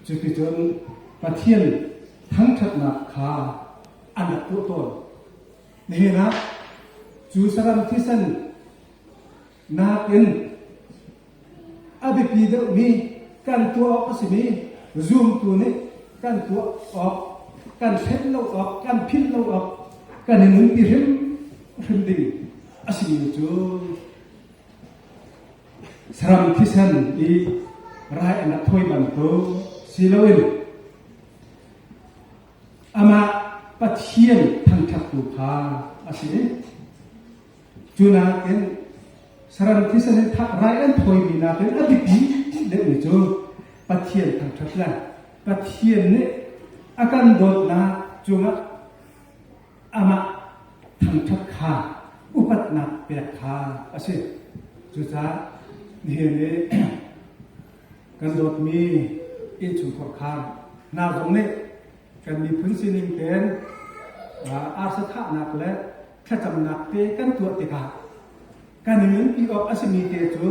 Cuticun Pathian thangṭhatnak kha an rak tuah tawn. Nihin ah cu saram thisen nakin a biapi deuhmi kan tuah awk a simi zumtu nih kan tuah awk, kan hrelh lo awk, kan philh lo awk, kan i nunpi hrimhrim ding a simi cu saram thisen i rai an rak thawi bantuk si loin amah Pathian thangṭhattu kha a si. Cu nakin saram thisen in rai an thawimi nakin a biapi deuhmi cu Pathian thangṭhat le Pathian nih a kan dawtnak cungah amah thangṭhat kha upatnak pek kha a si. Cucaah nihin i kan dawtmi innchungkhar khar hna zong nih kan miphun sining tein arsa thahnak le thlacamnak te kan tuah tikah kan i nunpi awk a simi te cu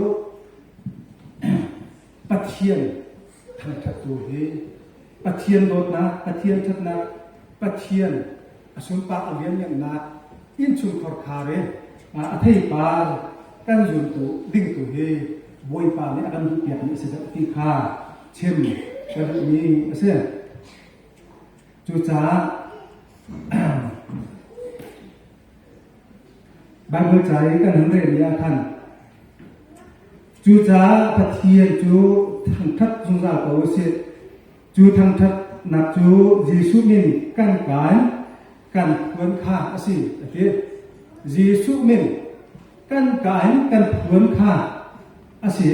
Pathian thangṭhattu hi Pathian dawtnak, Pathian ṭhatnak, Pathian a sunpar a lianngannak innchungkhar khar i a theipar kan zuntu dingtu hi Bawipa nih a kan duhpiakmi a si deuh ti kha chim ka duhmi a si. Cucaah Baibal ca i kan hun relmi ah khan cucaah Pathian cu thangṭhat zungzal ko u sih. Cu thangṭhatnak cu Jesuh min kan kai kan phuan kha a si a ti. Jesuh min kan kai kan phuan kha a si.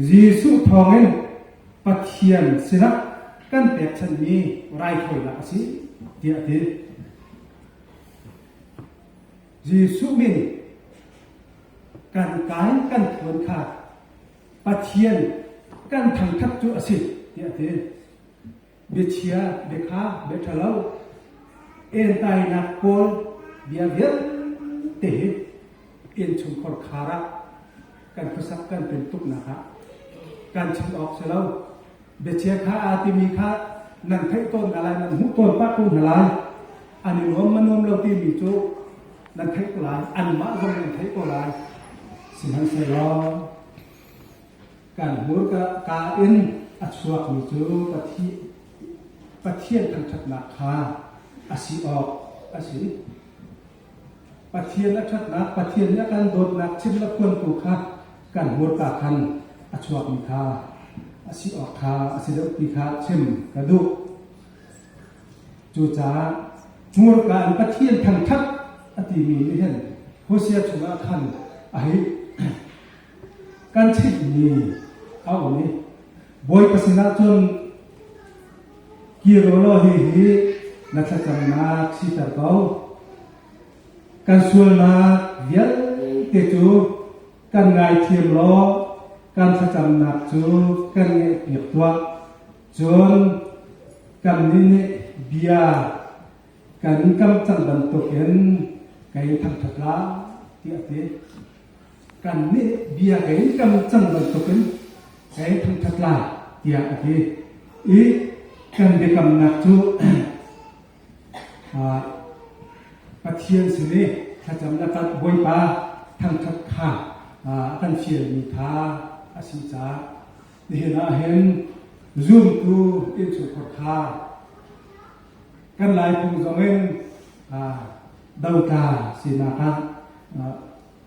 Jesuh thawngin Pathian sinah kan pekchanhmi raithawinak a si tiah a ti. Jesuh min kan kai kan phuan kha Pathian kan thangṭhat cu a si tiah a ti. Biachia, biakha, biaṭhalo, entainak pawl bia vialte hi innchungkhar khar ah kan khuasak kan tintuknak ah kan chim awk si lo. Biachia kha aa timi kha nan theih tawn hna lai, nan hmuh tawn pah ko hna lai. An i nuam ma nuam lo timi cu nan theih ko lai, anmah zong nan theih ko lai. Sihmanhsehlaw kan hmurka ka in a chuakmi cu Pathian thangṭhatnak kha a si awk a si. Pathian a ṭhatnak, Pathian nih a kan dawtnak chim le phuantu kha kan hmurka khan a chuakmi kha a si awk kha a si deuh ti kha chim ka duh. Cucaah hmurka in Pathian thangṭhat a timi nih hin Hosea chungah khan a hei kan chimhmi a um i Bawipa sinah cun kir u law hihi na thlacamnak siter ko. Kan sualnak vialte cu kan ngaithiam law kan thlacamnak cu kan ngaihpiak tuah. Cun kannih nih bia kan kam cang bantukin kei thangṭhat lai tiah a ti. Kan nih bia kei kan cang bantukin kei thangṭhat lai tiah a ti. I kan biakamnak cu Pathian sin i thlacamnak ah Bawipa thangṭhat kha a kan fialmi kha a si caah nihin ah hin zumtu innchungkhar kha kan Laiphung zongin dotla sinak ah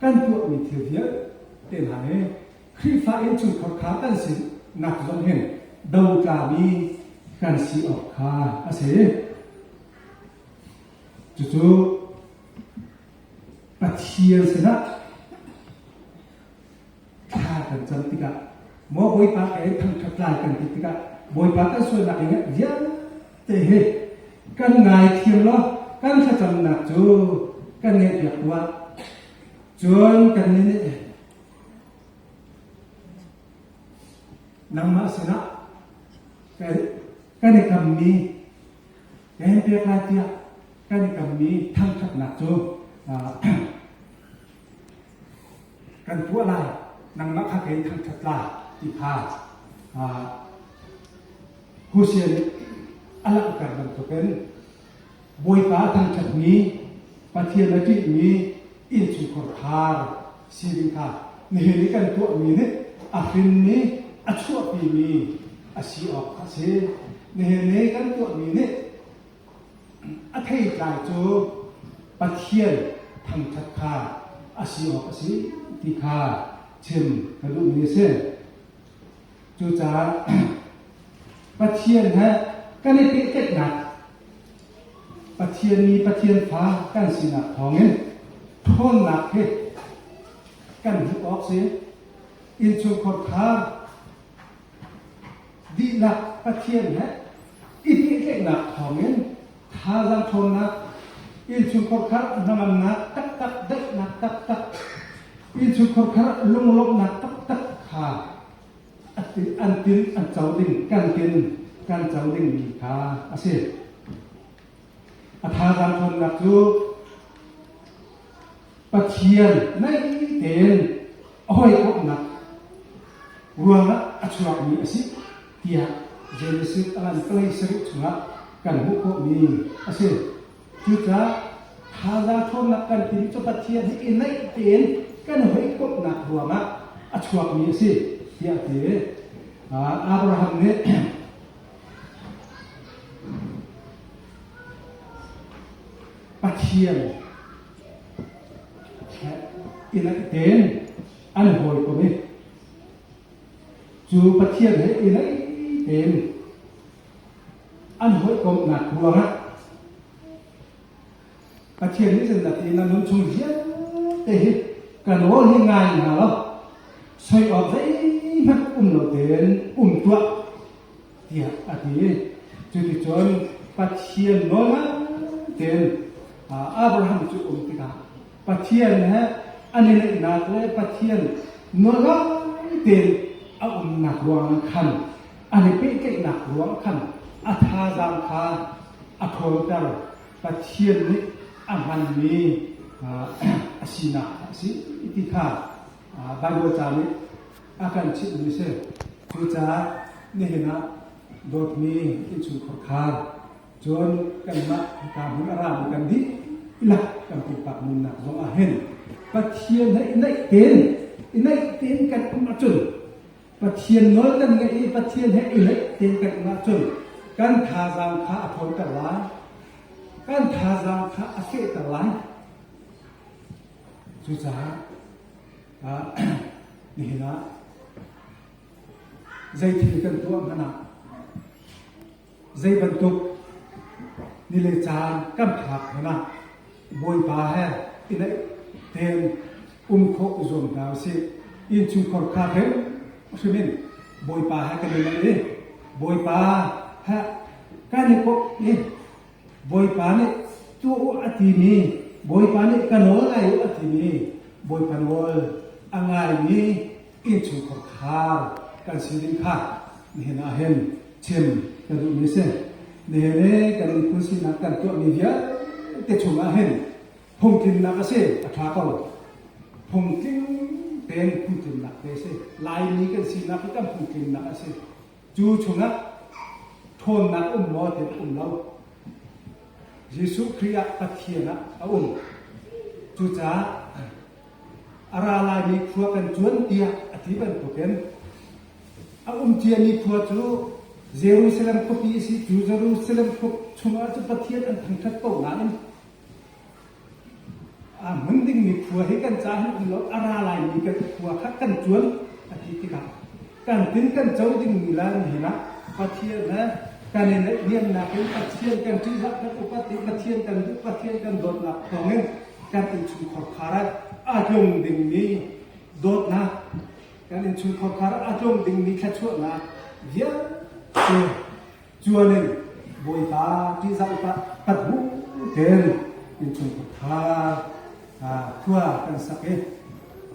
kan tuahmi thil vialte hna hi Khrihfa innchungkhar kha kan sinak zong hin dotlami kan si awk kha a si. Cucu Pathian sinah thla kan cam tikah maw Bawipa ka in thangṭhat lai kan ti tikah Bawipa kan sualnak in vialte hi kan ngaithiam law kan thlacamnak cu kan ngaihpiak tuah. Cun kannih nih nangmah sinah kan i kammi ka hin pek lai tiah kan i kammi thangṭhatnak cu kan tuah lai, nangmah kha kei thangṭhat lai ti kha Hosea nih a langhter bantukin Bawipa a thangṭhatmi, Pathian a ṭihmi innchungkhar khar si ding kha nihin i kan tuahmi nih a hrinmi, a chuahpimi a si awk a si. Nihin i kan tuahmi nih A theitlai cu Pathian thangṭhat kha a si awk a si ti kha chim ka duhmi a si. Cucaah Pathian he kan i pehtlaihnak Pathian mi Pathian fa kan sinak thawngin ṭhawnnak hi kan hmuh awk si. Innchungkhar kha Dihlak Pathian he i pehtlaihnak thawngin thazaang ṭhawnnak, innchungkhar kha hnangamnak taktak, daihnak taktak, innchungkhar kha lunglawmhnak taktak kha an tin an co ding, kan tin kan co dingmi kha a si. A thazaang ṭhawnnak cu Pathian naih tein a hawikomhnak ruangah a chuakmi a si tiah Genesis a ngan palei sarih chungah kan hmuh khawhmi a si. Cucaah thazaang ṭhawnnak kan timi cu Pathian he i naih tein kan hawikomhnak ruangah a chuakmi a si tiah a ti. Abraham nih Pathian he i naih tein an hawikom i cu Pathian he i naih tein an hawikomhnak ruangah Pathian nih cun na ti na nun chung vialte hi ka nawl hi ngai hna lo soi awk zeihmanh um lo tein um tuah tiah a ti. Cuticun Pathian nawl tein Abraham cu um tikah Pathian he an i naihnak le Pathian nawl tein a umnak ruangah khan an i pehtlaihnak ruang khan a thazaang kha a ṭhawnter. Pathian nih a hmanmi a sinak a si ti kha Baibal ca nih a kan chimhmi a si. Cucaah nihin ah dawtmi innchungkhar khar cun kanmah hika hmun a rami kan dihlak kan pumpak nunnak zong ah hin Pathian he i naih tein i naih tein kan um ahcun Pathian nawl kan ngaih i Pathian he i naih tein kan um ahcun kan thazaang kha a ṭhawnter lai. Kan thazaang kha a fehter lai. Cucaah nihin ah zei thil kan tuah hmanh ah zei bantuk ni le caan kan phak hmanh ah Bawipa he i naih tein um khawh i zuam hna usih. Innchungkhar kha hrim hrim in Bawipa he kan i naih i Bawipa he kan i komh i Bawipa nih tuah u a timi, Bawipa nih ka nawl ngai u a timi, Bawipa nawl a ngaimi innchungkhar khar kan si ding kha nihin ah hin chim ka duhmi a si. Nihin i kan miphun sinak kan tuahmi vialte chungah hin phungtlinnak a si, a ṭha ko. Phungtling tein phungtlinnak te a si. Laimi kan sinak hi kan phungtlinnak a si. Cu chungah ṭhawnnak um maw ti um lo. Jesuh Khrih ah Pathian ah a um. Cucaah a ra laimi khua kan cuan tiah a ti bantukin a um ciami khua cu Jerusalem khuapi a si. Cu Jerusalem khua chungah cu Pathian an thangṭhat ko nain A hmun dingmi khua hi kan ca hin um lo, a ra laimi kan khua kha kan cuan a ti tikah kan tin kan co dingmi la nihin ah Pathian he kan i naihniamnak in Pathian kan ṭihzah kan upat i Pathian kan duh Pathian kan dawtnak thawngin kan innchungkhar khar ah a tlung dingmi dawtnak kan innchungkhar khar ah a tlung dingmi thluachuahnak vialte Cuan in Bawipa ṭihzah upat pat bu tein innchungkhar kha khua kan sak i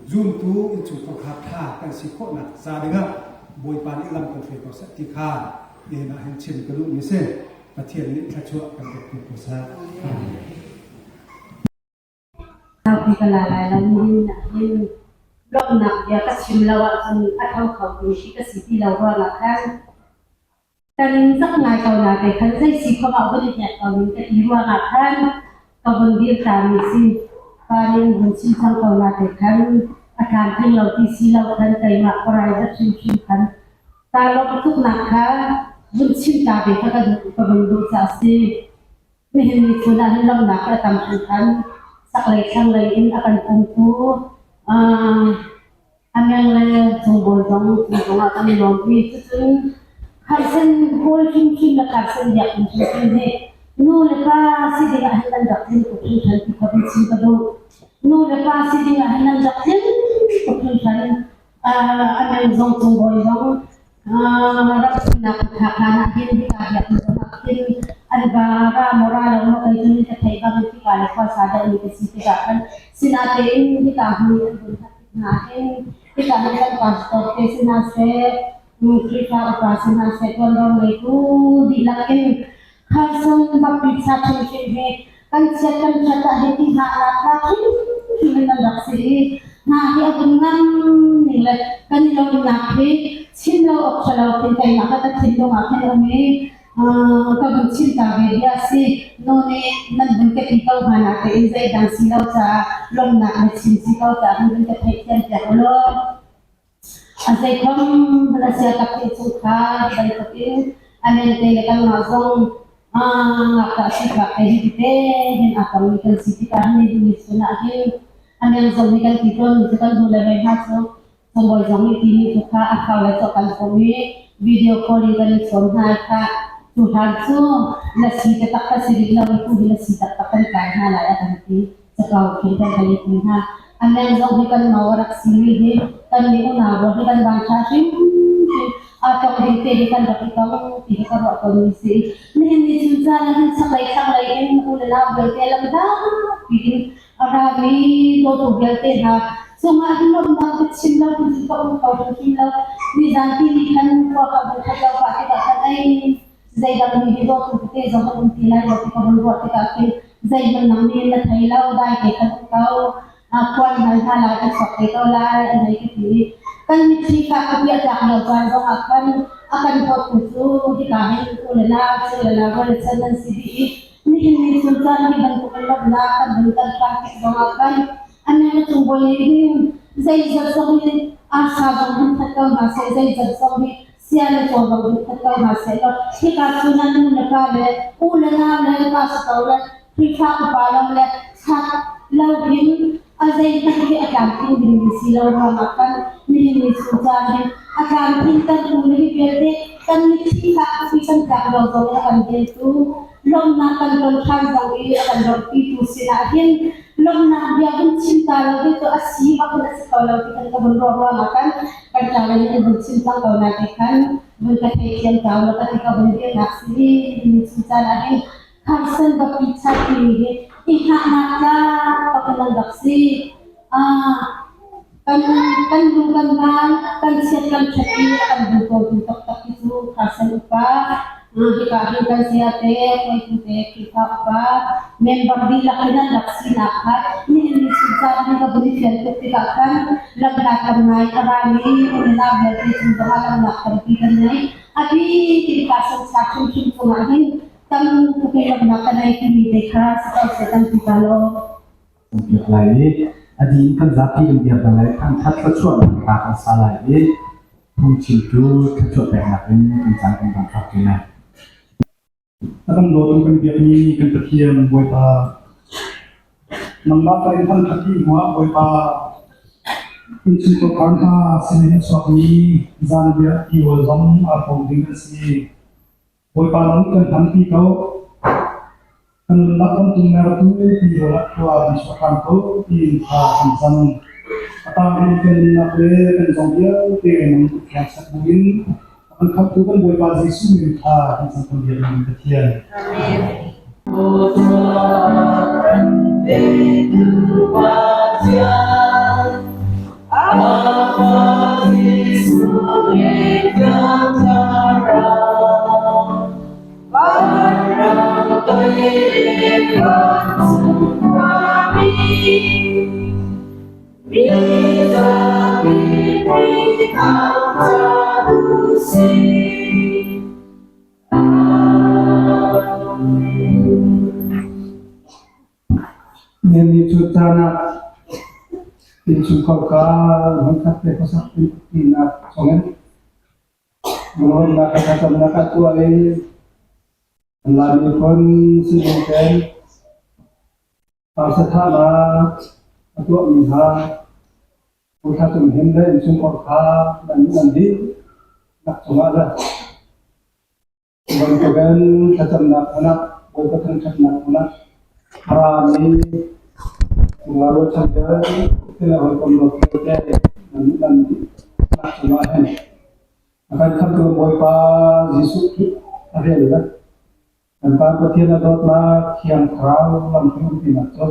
zumtu innchungkhar kha ṭha kan si khawhnak ca dingah Bawipa nih lam kan hruai ko seh ti kha nihin ah hin chim ka duhmi si. Pathian nih thluachuah kan pek ko seh. Amen. Saupi ka la lai lo nihin ah hin lawmhnak bia ka chim lo ahcun a tho kho ding khi ka si ti lo ruangah khan kan in zak ngai ko na te khan zei si khom ah vun i hnek ko ning ka ti ruangah khan ka vun dir ta mi si. Pa nih vun chim cang ko na te khan a tlamtling lo ti si lo khan keimah private hrimhrim khan ta lawmh tuknak kha vun chim ta ve kha ka duh ka vun duh ca a si. Nihin ni chun ah hin lawmhnak hi a tam hringhran. Chaklei thlanglei in a kan pumtu a meng le cungbawi zong cung zongah kan i lawm i cucun kharsen hawl hrimhrim le kharsen biakinn hrimhrim hi nu le pa si ding ah hin nan rak tling tuk hringhran ti kha vun chim ka duh. Nu le pa si ding ah hin nan rak tling tuk hringhran. A meng zong cungbawi zong Rak chimnak thlak hlan ah hin hika biakinn zongah khin an va ra maw ra lo maw kei cu nih ka theih bang in hika le khuasa deuhmi ka si tikah khan sinatein hika hmun i an vun hlat tik hna hin hika hin kan pastor te si hna seh, Khrihfa upa si hna seh, ṭuanvo ngeitu dihlak in Carson baptist hrimhrim hi kan chiat kan ṭhat ah hiti hna lak hna hrimhrim in an rak si i hna hi a vun ngam ning le kan i lawmnak hi chim lo awk ṭha lo khin keimah kha ka thinlung ah khin a um i ka vun chim ta ve bia a si. Nu nih nan vun ka ti ko hna natein zeidang si lo caah lawmhnak na chim si ko caah hun vun ka theihthiam piak u law. A zeikhom hmanh a sia tak te chung kha bantukin a mente le kanmah zong ngakṭah sifak te hi tete hin aa tongmi kan si tikah ni ni chun ah hin a meng zong hi kan ti tawnmi cu kan hmu le ve hna cu sangbawi zong nih timi cu kha a thau le cawk kan pom i video call in kan i chawn hna i kha cu hlan cu lasi taktak ka si rih lo i tu hi lasi taktak kan kai hna lai a kan ti. Cakau khi kan hei ti hna. A meng zong hi kan mau a rak simi hi kan nih unau rual hi kan van ṭha hrimhrim. Aa tong ding te hi kan rak i tong ti hi ka ruah tawnmi si. Nihin ni chun caan ah hin chaklei thlanglei in u le nau vialte lam tampi in a rami dawtu vialte hna cungah hin lawmhnak biachim lo in cun ka um kho hrimhrim lo. Nizan ti ni khan khua ka vun khat lo pah tikah khan ei zeidang mi hi dawtu tete zong an um ti lai lo ti ka vun ruah tikah khin zeihmanh nang nih na thei lo dai te khan um ko khuan hal hna lai ka chuak te ko lai an hei ka ti kan mitthli kha ka piah tlak lo caan zong ah khan a kan dawttu cu hika hin u le nau cu le nau rual le chan nan si dih i nihin ni chun caan hi bantuk in lawmhnak kan vun kan hlan tik zong ah khan amen cung bawi nih hin zeizat zong hi arsa zong hin that ko hna seh zeizat zong hi sia le caw zong hin that ko hna seh law hika cu nan nu le pa le u le nau le pastor le Khrihfa upa lo le chak lo hin a zeihmanh hi a tlamtling dingmi si lo ruangah kan nihin ni chung caan hin a tlamtling kan u le hi vialte kan mitthli fak tupi kan tlak lo zong in a kan ventu lawmhnak kan ton ṭhan zong i a kan lawmhpitu sinah hin lawmhnak bia vun chim ta lo hi cu a si bak in a si kho lo ti kan ka vun ruah ruangah kan kan tla le nih an vun chim cang ko na te khan vun ka theithiam ta lo ka ti ka vun dirnak si ni chung caan ah hin Carson va pi chat timi hi i hngahnak tlak bak in an rak si. Kan kan lu kan ban kan chiat kan ṭhat i a kan bu ko tu taktak hi cu Carson upa. Hika hin kan saya te, hruaitu te, Khrihfa upa, member dihlak in an rak sinak kha nihin ni chuncaah hin ka vun i fian tuk tikah khan lamhlat tam ngai a rami unau vialte cung zongah lamnak tampi kan ngei. A bik in Carson thlak hrimhrim cungah hin tam tuk in lawmhnak ka nei timi te kha si ko seh tampi ka lawm. Kan lai i a dih in kan zapi kan dir hna lai thangṭhat thluachuahnak hla kan sa lai i phungchimtu thluachuah peknak in kan caan kan dong ṭhan te lai. A kan dawtu kan biakmi kan Pathian Bawipa, nangmah ka in thangṭhat dih hnuah Bawipa, innchungkhar hna sinin a chuakmi zanriah tirawl zong aa hrawm ding an si. Bawipa nang kan hmanpi ko. Kan nunnak kan tunmertu tirawl ah khua kan chuah hram ko tiin thla kan cam. A tang in kan nunnak le kan zong vialte nang kut thiang buin a kan khamhtu kan Bawipa Jesuh min kha kan cam kan biakmi Pathian. Amen. Kan petu Pathian, Apa Jesuh kan thlarau, Vanram toi van khuami, Mi zapi nih thangṭhat u sih. Nihin cu caan ah innchungkhar kha hmunkhat te khuasak tinak chungin lunglawmhnak he thlacamnak ah tuah i Lai miphun sining tein Arsathahnak a tuahmi hna Puthla Cung Him le innchungkhar kha nan dihlak cungah le Bantukin thlacamnak hmun ah Bawipa thangṭhatnak hmun ah a rami cungah ruahchan vialte le hawikom dawt vialte nan dihlak cungah hin a kan khamhtu Bawipa Jesuh Khrih a rian le kan Pa Pathian a dawtnak Thiang Thlarau lamhruai umpinak cu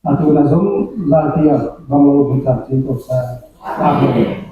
atu na zungzal tiang bang lo hmun caan cin ko seh. Amen.